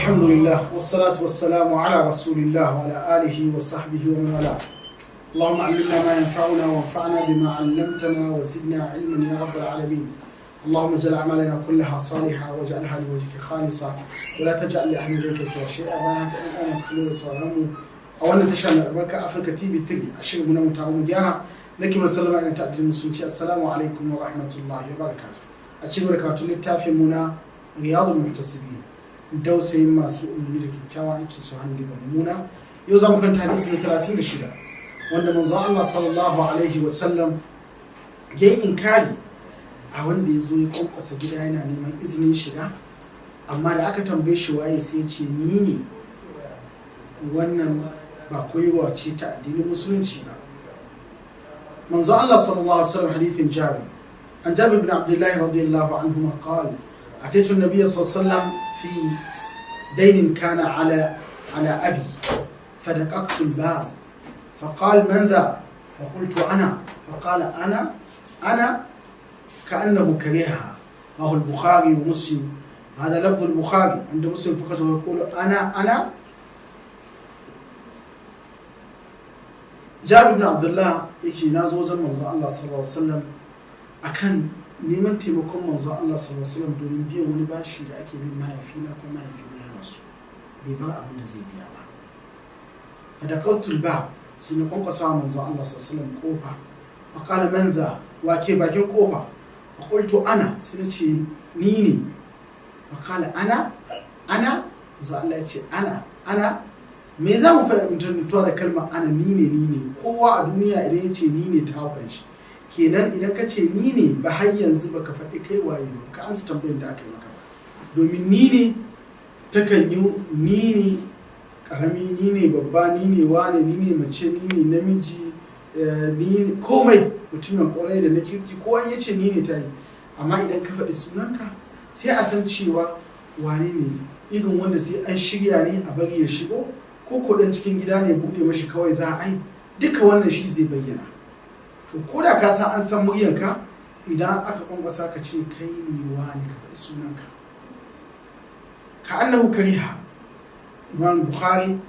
Alhamdulillah, wassalatu wassalamu ala rasulillah wa ala alihi wa sahbihi wa man wala. اللهم علمنا ما ينفعنا وانفعنا بما علمتنا وزدنا علما يا رب العالمين. اللهم اجعل اعمالنا كلها صالحه واجعلها لوجهك خالصه ولا تجعل لاحد غيرك فيها شيئا. Bayan haka, ƴan uwa masu kallo da sauraron mu a wannan tasha mai albarka, Africa TV 3, a shirin mu na Mutaru Mu Gyara, nake musallama irin ta addinin Musulunci: assalamu alaikum wa rahmatullahi wa barakatuh. A cikin karatun littafin mu na Riyadul Muhtasibin, dausayin masu umarni da kyakkyawan aiki su hani daga mummuna, yau za mu kanta hadisi na 36, wanda manzo Allah sallallahu alaihi wa sallam ya yi inkari a wanda ya zo ya kwankwasa gida yana neman izinin shiga, amma da aka tambaye shi waye, sai ya ce ni ne. Wannan ba koyarwa ce ta addinin Musulunci ba. Manzo Allah sallallahu alaihi wasallam, hadithin Jabir, an Jabir bin Abdullah radiyallahu anhu قال: أتيت النبي صلى الله عليه وسلم في دين كان على أبي، فدققت الباب، فقال: من ذا؟ فقلت: أنا. فقال: أنا أنا، كأنه كرهها. رواه البخاري ومسلم. هذا لفظ البخاري، عند مسلم فقط يقول: أنا أنا. Jabir bin Abdullah yake: na zo wajen manzon Allah sallallahu alaihi wasallam akan neman taimakon manzon Allah sallallahu alaihi wasallam domin biyan wani bashi da ake bin mahaifina, ko mahaifina ya rasu bai bar abin da zai biya ba. Fadaqaltul bab, sai na kwankwasa wa manzon Allah sallallahu alaihi wasallam kofa. Fa qala: man dha? Wa ke bakin kofa? Fa qultu: ana. Sai na ce ni ne. Fa qala: ana ana. Manzon Allah ya ce: ana ana. Me za mu fahimta da kalmar ana, ni ne, ni ne? Kowa a duniya idan ya ce ni ne, ta haukan shi kenan. Idan ka ce ni ne, ba har yanzu baka faɗi kai waye ba, ka amsa tambayar da aka yi maka ba, domin ni ne takan yi ni ne karami, ni ne babba, ni ne wane, ni ne mace, ni ne namiji, ni ne komai, mutumin kwarai da na kirki, kowa ya ce ni ne ta yi. Amma idan ka faɗi sunanka, sai a san cewa wane ne, irin wanda sai an shirya ne a bari ya shigo, ko dan cikin gida ne, buɗe mashi kawai za a yi, duka wannan shi zai bayyana. To, ko da ka san an san muryanka, idan aka kwankwasa ka ce kai ne wane, ka faɗi sunanka. Ka annahu kariha. Imam Bukhari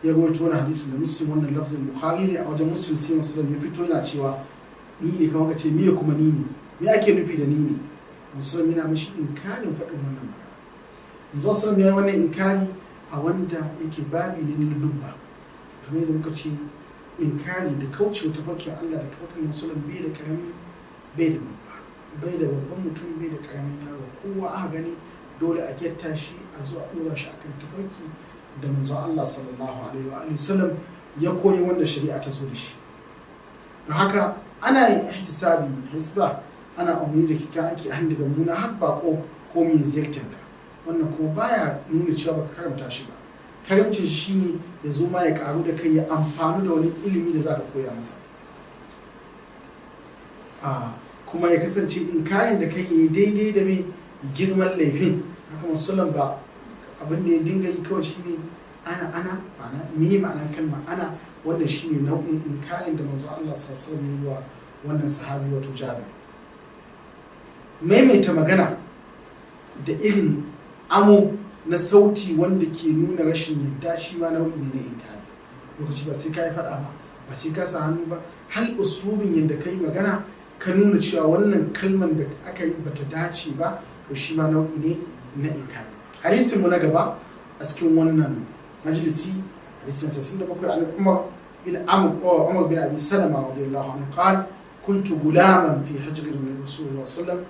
ya rawaito wani hadisi da Muslim. Wannan lafzin Bukhari ne. A wajen Muslim, sai Muslim ya fito yana cewa ni ne, kamar ka ce miye kuma ni ne, me ake nufi da ni ne? Muslim yana mashi inkarin faɗin wannan magana. Muslim ya yi wannan inkari a wanda yake babi ne na dubba. Kamar yadda muka ce, inkari da kaucewa tafarkin Allah da tafarkin Musulun bai da karami, bai da babba, bai da babban mutum, bai da karamin yaro. Kowa aka gani dole a getta shi, a zo a ɗora shi akan tafarki da manzon Allah sallallahu alaihi wa alihi wasallam ya koyi, wanda shari'a ta zo da shi. Don haka ana yin ihtisabi, hisba, ana umarni da kyakkyawan aiki, a daga muna, har bako ko mai ziyartar ka. Wannan kuma baya nuna cewa baka karanta shi ba. Karamcin shi shine ya zo ma ya karu da kai, ya amfani da wani ilimi da za ka koya masa, kuma ya kasance inkarin da kai yi daidai da mai girman laifin. Haka Musulun ba abin da ya dinga yi kawai shine ana ana. Ma'ana me? Ma'anar kalma ana? Wannan shine nau'in inkarin da manzo Allah sallallahu alaihi wasallam wa wannan sahabi, wato Jabir. Maimaita magana da irin amo na sauti wanda ke nuna rashin yadda, shi ma nau'i ne na inkari. Lokaci ba sai ka yi faɗa ba, ba sai ka sa hannu ba, har uslubin yadda ka yi magana ka nuna cewa wannan kalman da aka yi bata dace ba, to shi ma nau'i ne na inkari. Hadisin mu na gaba a cikin wannan majalisi, hadisin 67, an Umar bin Amr, Umar bin Abi Salama radiyallahu anhu قال: كنت غلاما في حجر رسول الله صلى الله عليه وسلم،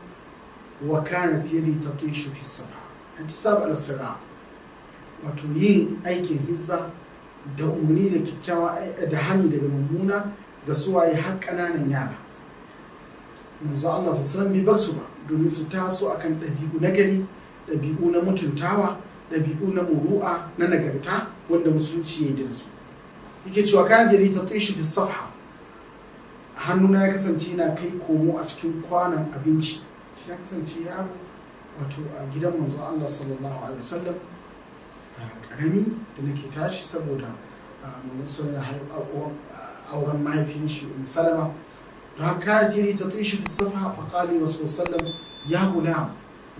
وكانت يدي تطيش في الصفحة. احتساب على الصغار، wato yin aikin hizba da umarni da kyakkyawa da hani daga mummuna ga suwaye? Har ƙananan yara. Manzo Allah sallallahu alaihi bai bar su ba, domin su taso akan ɗabi'u na gari, ɗabi'u na mutuntawa, ɗabi'u na muru'a, na nagarta, wanda Musulunci ya yi da su. Yake cewa: كانت يدي تطيش في الصفحة, hannuna ya kasance yana kai komo a cikin kwanon abinci. Shi ya kasance yaro, wato a gidan manzo Allah sallallahu alaihi wasallam, karami da nake tashi, saboda manzo sallallahu auren mahaifin shi Ummu Salama. Don haka كانت يدي تطيش في الصفحة، فقال لي رسول sallam: يا غلام.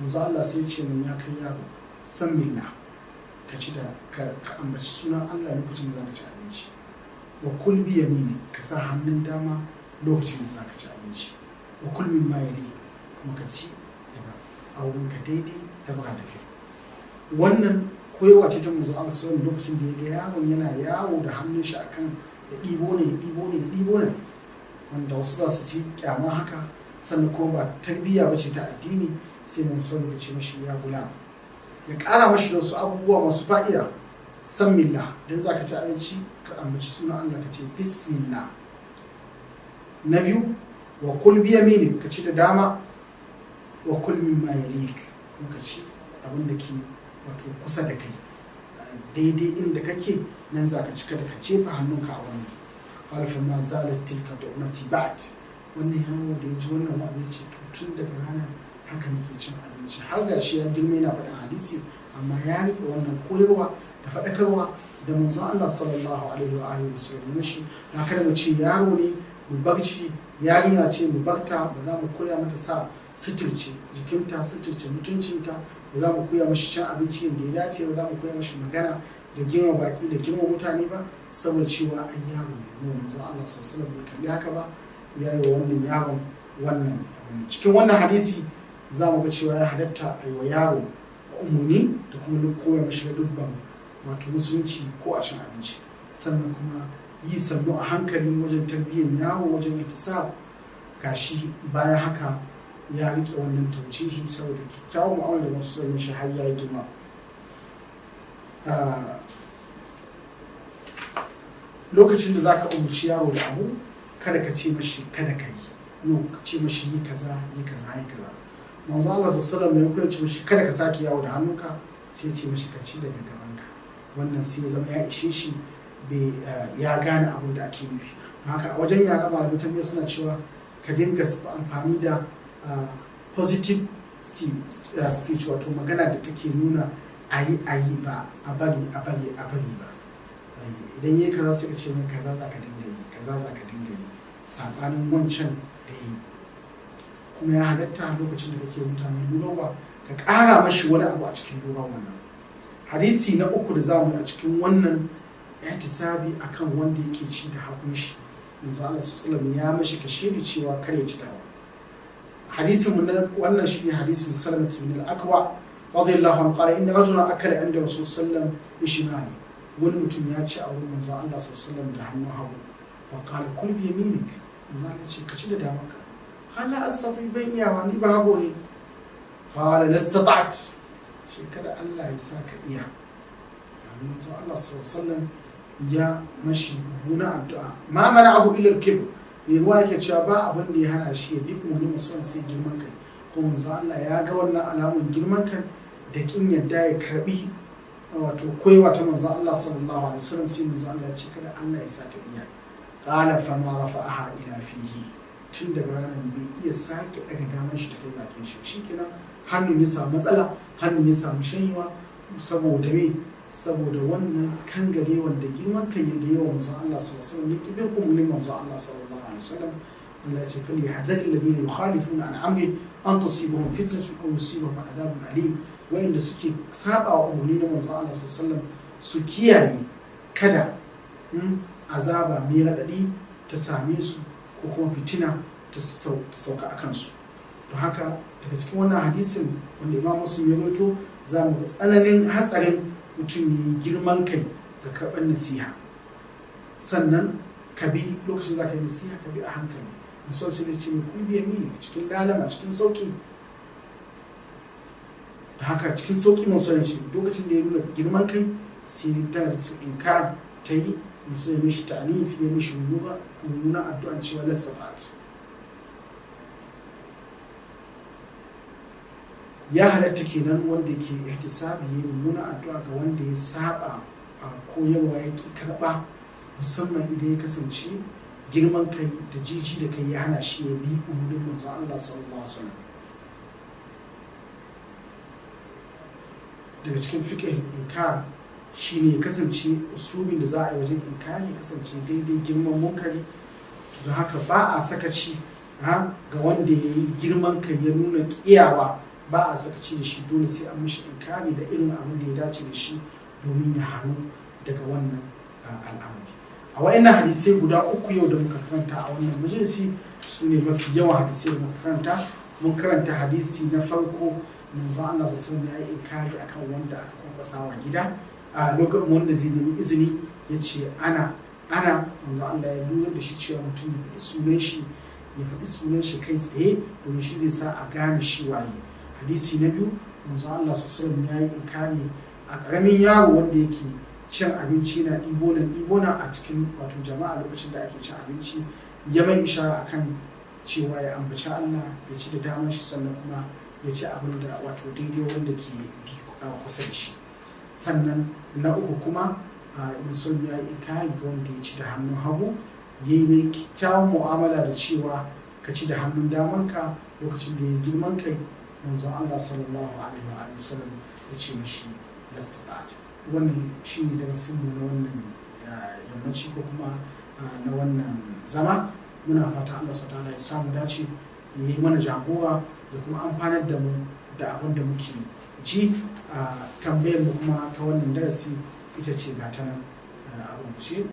Manzo Allah sai ce min: ya kai yaro, سم الله, Ka ci da ka ambaci sunan Allah lokacin da zaka ci abinci. Wa kul bi yamini, ka sa hannun dama lokacin da zaka ci abinci. Wa kul mimma yali, kuma ka ci daga aurenka daidai da bara da kai. Wannan koyarwa ce ta manzo Allah sallallahu lokacin da ya ga yaron yana yawo da hannun shi akan ya ɗibo ne, ya ɗibo ne, ya ɗibo ne, wanda wasu za su ji kyama haka, sannan kuma ba tarbiyya ba ce ta addini. Sai manzo ya ce mashi ya gula, ya ƙara mashi da wasu abubuwa masu fa'ida. San millah, dan za ka ci abinci ka ambaci sunan Allah, ka ce bismillah. Na biyu, wa kul bi yaminik, ka ci da dama. Wa kul mimma yalik, kuma ka ci abin da ke wato kusa da kai, daidai inda kake nan za ka cika da ka jefa hannunka a wannan. Qala fa ma zalat tilka tu'mati ba'd. Wannan yaro da ya ji wannan wa'azi ce, to tun daga ranar haka nake cin abinci. Har gashi ya girma yana faɗin hadisi, amma ya riƙe wannan koyarwa da faɗakarwa da manzon Allah sallallahu alaihi wa alihi wasallam mishi. Na kada mu ce yaro ne mu barci, yarinya ce mu barta, ba za mu koya mata sa suturce jikinta, suturce mutuncinta, ba za mu koya mashi cin abinci yadda ya dace ba, za mu koya mashi magana da girma baki da girma mutane ba, saboda cewa ai yaro ne. Mu manzon Allah sallallahu alaihi wasallam bai kalli haka ba, ya yi wa wannan yaron wannan. Cikin wannan hadisi za mu ga cewa ya halatta a yi wa yaro umarni da kuma koya mashi na dubban wato musulunci ko a cin abinci, sannan kuma yi sannu a hankali wajen tarbiyyar yaro, wajen ihtisab. Gashi bayan haka ya riƙe wannan taucihi saboda kyakkyawan mu'amala da masu sanin shi har ya yi girma. Lokacin da zaka umarci yaro da abu, kada ka ce mashi kada ka yi, no, ka ce mashi yi kaza, yi kaza, yi kaza. Manzo Allah sallallahu alaihi wasallam ya ce mashi kada ka sake yawo da hannunka, sai ya ce mashi ka ci daga gabanka. Wannan sai ya zama ya ishe shi, bai ya gane abin da ake nufi. Don haka a wajen yara, malamai tarbiyya suna cewa ka dinga amfani da positive speech, wato magana da take nuna ayi ayi, ba a bari a bari a bari ba. Idan yi kaza, sai ka ce mai kaza za ka dinga yi, kaza za ka dinga yi, saɓanin wancan da yi. Kuma ya halatta lokacin da kake mutane lurarwa, ka ƙara mashi wani abu a cikin lura. Wannan hadisi na uku da zamu yi a cikin wannan ihtisabi akan wanda yake ci da hagun shi, manzo Allah sallallahu ya mashi kashedi cewa kar ya ci dawa. Hadisin mu wannan shine hadisin Salamat bin al-Akwa radiyallahu anhu, qala inna rajulan akala inda Rasul sallam bi shimali. Wani mutum ya ci a wurin manzo Allah sallallahu da hannun hagu. Fa qala kul bi yaminik, manzo Allah ce ka ci da damanka. Qala astati, ban iyawa, ni ba hago ne. Qala lastata'at, shi kada Allah ya sa ka iya. Manzo Allah sallallahu ya mashi mummunan addu'a. Ma mana'ahu illa al-kibr, mai ruwa yake cewa ba abin da ya hana shi ya bi umarni musamman sai girman kai. Ko manzo Allah ya ga wannan alamun girman kai da kin yadda ya karbi wato koyewa ta manzo Allah sallallahu alaihi wasallam, sai manzo Allah ya ce kada Allah ya saka iya. Qala fa ma rafa'aha ila fihi, tun daga ranar bai iya sake daga damar shi ta kai bakin shi. Shikenan hannun ya samu matsala, hannun ya samu shanyewa. Saboda me? Saboda wannan kangare wanda girman kai ya da yawa manzo Allah sallallahu alaihi wasallam, ya ki bin umarnin manzo Allah sallallahu alaihi wasallam. Allah ya ce falyahdhar alladhina yukhalifuna an amri an tusibahum fitnatun aw yusibahum adhabun alim. Wayanda suke saba wa umarni na manzo Allah sallallahu alaihi wasallam su kiyaye kada azaba mai raɗaɗi ta same su ko kuma fitina ta sauka a kansu. Don haka daga cikin wannan hadisin wanda Imam Muslim ya rawaito, za mu ga tsananin hatsarin mutum ya yi girman kai ga karɓar nasiha. Sannan ka bi lokacin za ka yi nasiha, ka bi a hankali. Misali sai da ce mai kul biya mini, cikin lalama, cikin sauki. Da haka cikin sauki masu ce lokacin da ya nuna girman kai, sai ta inkar ta yi musu ya mishi ta'anif, ya mishi mummuna addu'an cewa lastafat. Ya halatta kenan wanda ke ihtisabi ya mummuna addu'a ga wanda ya saba a koyarwa, ya ki karba, musamman idan ya kasance girman kai da jiji da kai ya hana shi ya bi umarnin manzo Allah sallallahu alaihi wasallam. Daga cikin fiqh inkar shine ya kasance uslubin da za a yi wajen inkari ya kasance daidai girman munkari. Don haka ba a sakaci ga wanda ya yi girman kai ya nuna kiyawa, ba a sakaci da shi, dole sai an mishi inkari da irin abin da ya dace da shi domin ya hannu daga wannan al'amari. A wa'annan hadisai guda uku yau da muka karanta a wannan majalisi, su ne mafi yawan hadisai da muka karanta. Mun karanta hadisi na farko, manzon Allah sallallahu alaihi ya yi inkari akan wanda aka kwankwasa wa gida a lokacin wanda zai nemi izini, ya ce ana ana. Manzon Allah ya lura da shi cewa mutum ya faɗi sunan shi, ya faɗi sunan shi kai tsaye, domin shi zai sa a gane shi waye. Hadisi na biyu, manzon Allah sallallahu alaihi ya yi inkari a ƙaramin yaro wanda yake cin abinci na ɗibo nan ɗibo nan a cikin wato jama'a lokacin da ake cin abinci, ya mai ishara akan cewa ya ambaci Allah, ya ci da damar shi, sannan kuma ya ci abin da wato daidai wanda ke bi kusa da shi. Sannan na uku kuma, musulmi ya yi inkari ga wanda ya ci da hannun hagu, ya yi mai kyawun mu'amala da cewa ka ci da hannun damanka. Lokacin da ya girman kai, manzon Allah sallallahu alaihi wa sallam ya ce mashi lastabat. Wannan shi ne darasinmu na wannan yammaci ko kuma na wannan zama. Muna fata Allah subhanahu wa ta'ala ya samu dace, ya yi mana jagora da kuma amfanar da mu da abin da muke ji. A tambayar mu kuma ta wannan darasi ita ce, ga ta nan a rubuce.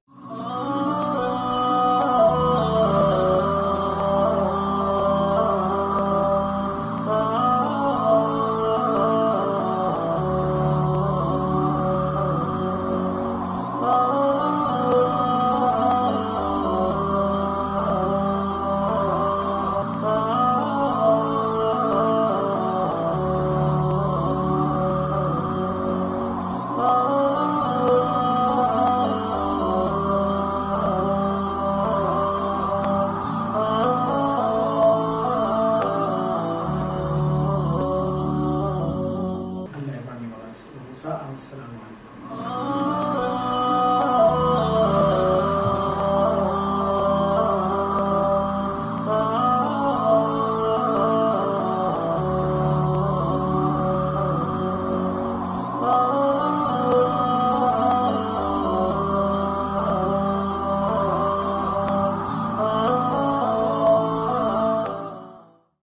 Allah ya ba mu sa'a. Assalamu alaikum.